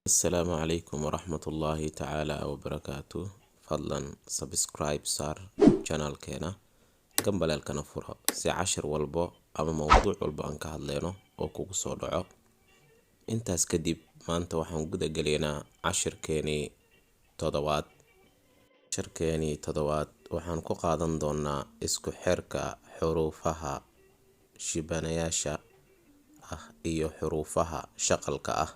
Asalaamu calaykum waraxmatullaahi tacaala wabarakaatu. Fadlan subscribe saar channelkeena, gambaleelkana furo si cashir walbo ama mowduuc walbo aan ka hadleyno oo kugu soo dhaco. Intaas kadib, maanta waxaan guda geleynaa cashirkeenii todobaad. Cashirkeenii todobaad waxaan ku qaadan doonaa isku xirka xuruufaha shibanayaasha ah iyo xuruufaha shaqalka ah.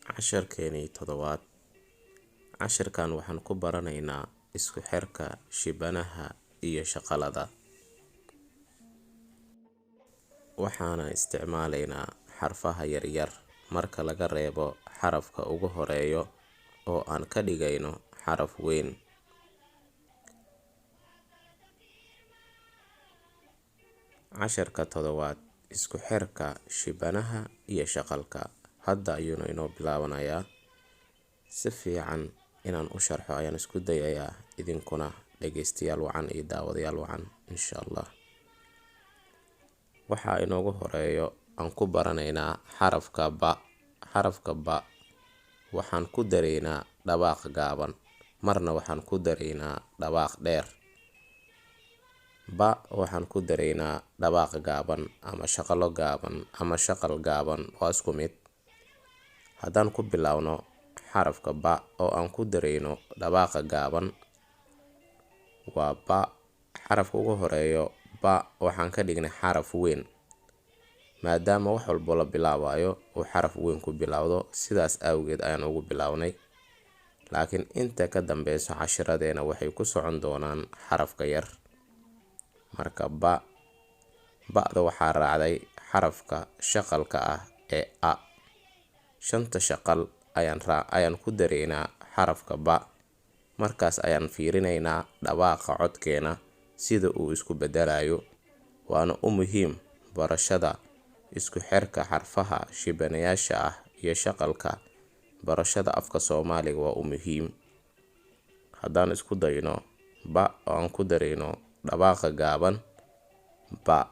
Casharkeenii todobaad. Cashirkan waxaan ku baranaynaa isku xirka shibanaha iyo shaqalada. Waxaana isticmaalaynaa xarfaha yaryar marka laga reebo xarafka ugu horeeyo oo aan ka dhigayno xaraf weyn. Casharka todobaad, isku xirka shibanaha iyo shaqalka, hadda ayuuna inoo bilaabanayaa. Si fiican inaan u sharxo ayaan isku dayayaa, idinkuna dhageystayaal wacan iyo daawadayaal wacan, insha Allah. Waxaa inoogu horeeyo aan ku baranaynaa xarafka ba. Xarafka ba waxaan ku dareynaa dhawaaq gaaban, marna waxaan ku dareynaa dhawaaq dheer. Ba waxaan ku dareynaa dhawaaq gaaban ama shaqalo gaaban ama shaqal gaaban, waa isku mid. Haddaan ku bilaawno xarafka ba oo aan ku dareyno dhawaaqa gaaban, waa ba. Xarafka ugu horeeyo ba waxaan ka dhignay xaraf weyn, maadaama wax walbo la bilaabayo uu xaraf weyn ku bilaawdo, sidaas awgeed ayaan ugu bilaabnay. Laakiin inta ka dambeyso cashiradeena waxay ku socon doonaan xarafka yar. Marka ba, ba'da waxaa raacday xarafka shaqalka ah ee a. Shanta shaqal ayaan ku dareynaa xarafka ba. Markaas ayaan fiirinaynaa dhawaaqa codkeena sida uu isku bedelayo, waana u muhiim barashada isku xirka xarfaha shibanayaasha ah iyo shaqalka. Barashada afka Soomaaliga waa u muhiim. Haddaan isku dayno ba oo aan ku dareyno dhawaaqa gaaban ba,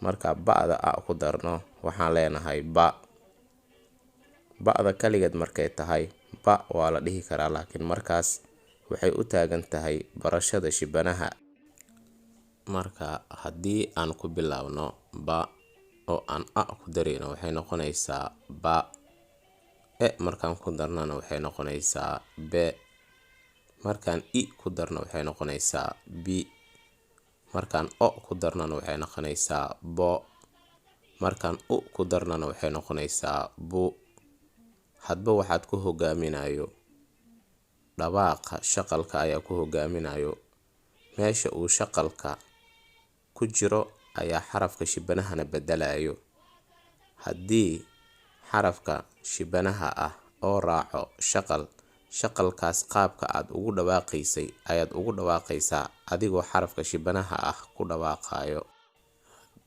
marka ba'da a ku darno waxaan leenahay ba. Ba'da kaligeed markay tahay ba waa la dhihi karaa, laakiin markaas waxay u taagan tahay barashada shibanaha. Marka haddii aan ku bilaabno ba oo aan a ku dareyno, waxay noqonaysaa ba. E markaan ku darnana waxay noqonaysaa be. Markaan i ku darno waxay noqonaysaa bi. Markaan o ku darnana waxay noqonaysaa bo. Markaan u ku darnana waxay noqonaysaa bu. Hadba waxaad ku hogaaminayo dhawaaqa shaqalka ayaa ku hogaaminayo. Meesha uu shaqalka ku jiro ayaa xarafka shibanahana bedelayo. Haddii xarafka shibanaha ah oo raaco shaqal, shaqalkaas qaabka aad ugu dhawaaqaysay ayaad ugu dhawaaqaysaa adigoo xarafka shibanaha ah ku dhawaaqayo.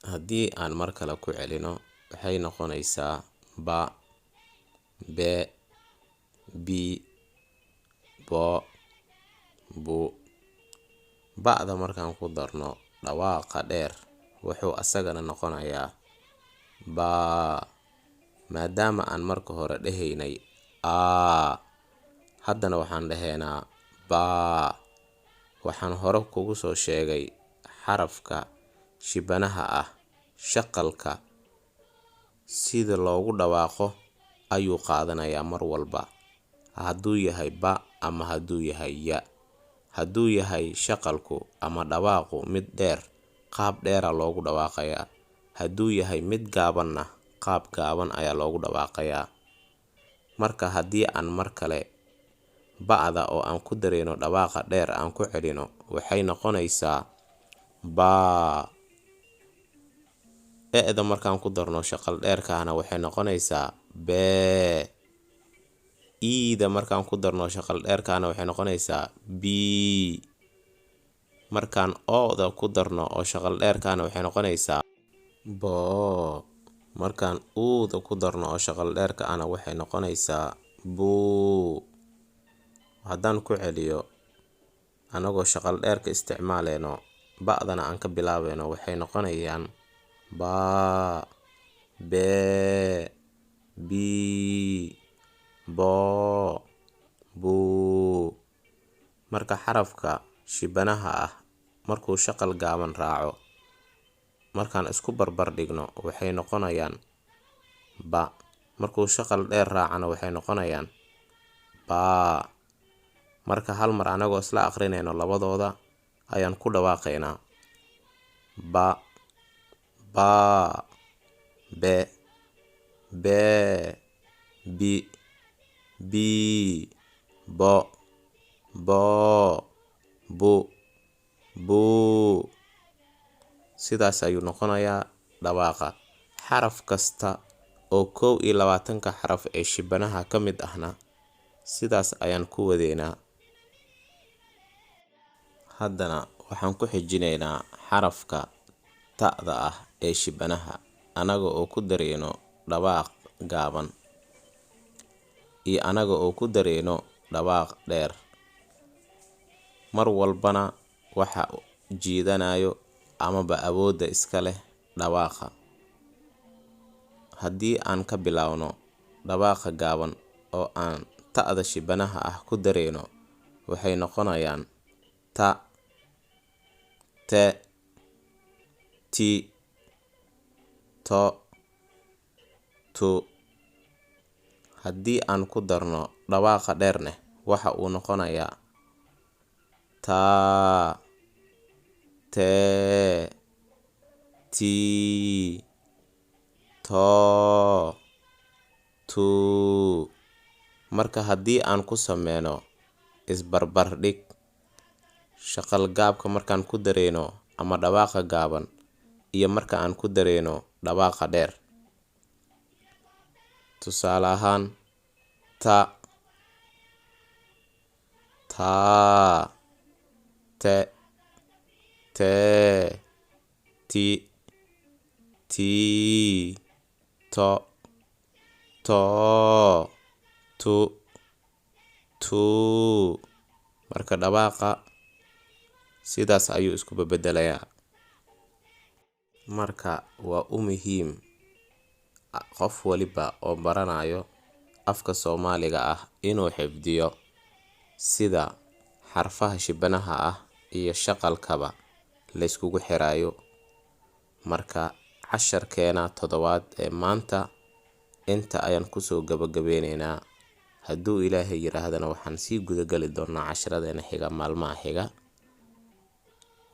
Haddii aan mar kale ku celino, waxay noqonaysaa ba, be, bi, bo, bu. Ba'da markaan ku darno dhawaaqa dheer wuxuu asagana noqonayaa baa. Maadaama aan marka hore dhehaynay aa, haddana waxaan dhahaynaa baa. Waxaan hore kugu soo sheegay xarafka shibanaha ah shaqalka sida loogu dhawaaqo ayuu qaadanayaa mar walba, hadduu yahay ba ama hadduu yahay ya. Hadduu yahay shaqalku ama dhawaaqu mid dheer, qaab dheera loogu dhawaaqayaa. Hadduu yahay mid gaabanna, qaab gaaban ayaa loogu dhawaaqayaa. Marka haddii aan mar kale ba'da oo aan ku dareyno dhawaaqa dheer aan ku celino, waxay noqonaysaa baa. E'da markaan ku darno shaqal dheerkaana waxay noqonaysaa bee. Iida markaan ku darno shaqal dheerkaana waxay noqonaysaa bii. Markaan ooda ku darno oo shaqal dheerkaana waxay noqonaysaa boo. Markaan uuda ku darno oo shaqal dheerka ahna waxay noqonaysaa buu. Haddaan ku celiyo Anagoo shaqal dheerka isticmaaleyno, ba'dana aan ka bilaabeyno, waxay noqonayaan baa, bee, bii, boo, buu. Marka xarafka shibanaha ah markuu shaqal gaaban raaco, markaan isku barbar dhigno waxay noqonayaan ba, markuu shaqal dheer raacana waxay noqonayaan baa. Marka hal mar anagoo isla aqrinayno labadooda ayaan ku dhawaaqaynaa: ba, baa, be, bee, bi, bii, bo, boo, bu, buu. Sidaas ayuu noqonayaa dhawaaqa xaraf kasta oo 21-ka xaraf ee shibanaha ka mid ahna sidaas ayaan ku wadeynaa. Haddana waxaan ku xijinaynaa xarafka ta'da ah ee shibanaha, anaga oo ku dareyno dhawaaq gaaban iyo anaga oo ku dareyno dhawaaq dheer. Mar walbana waxa jiidanayo amaba awoodda iska leh dhawaaqa. Haddii aan ka bilaawno dhawaaqa gaaban oo aan ta'da shibanaha ah ku dareyno, waxay noqonayaan ta, te, ti, to, tu. Haddii aan ku darno dhawaaqa dheerne, waxa uu noqonayaa taa, tee, tii, too, tuu. Marka haddii aan ku sameyno isbarbardhig, shaqal gaabka markaan ku dareyno ama dhawaaqa gaaban iyo marka aan ku dareyno dhawaaqa dheer, tusaale ahaan ta, taa, te, tee, ti, tii, to, too, tu, tuu. Marka dhawaaqa sidaas ayuu isku bedelayaa. Marka waa u muhiim qof waliba oo baranayo afka Soomaaliga ah inuu xifdiyo sida xarfaha shibanaha ah iyo shaqalkaba layskugu xiraayo. Marka casharkeena toddobaad ee maanta inta ayaan kusoo gabagabeyneynaa. Hadduu Ilaahay yiraahdana waxaan sii gudagali doonaa casharadeena xiga maalmaha xiga.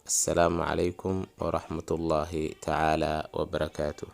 Assalaamu calaykum waraxmatullaahi tacaala wabarakaatuh.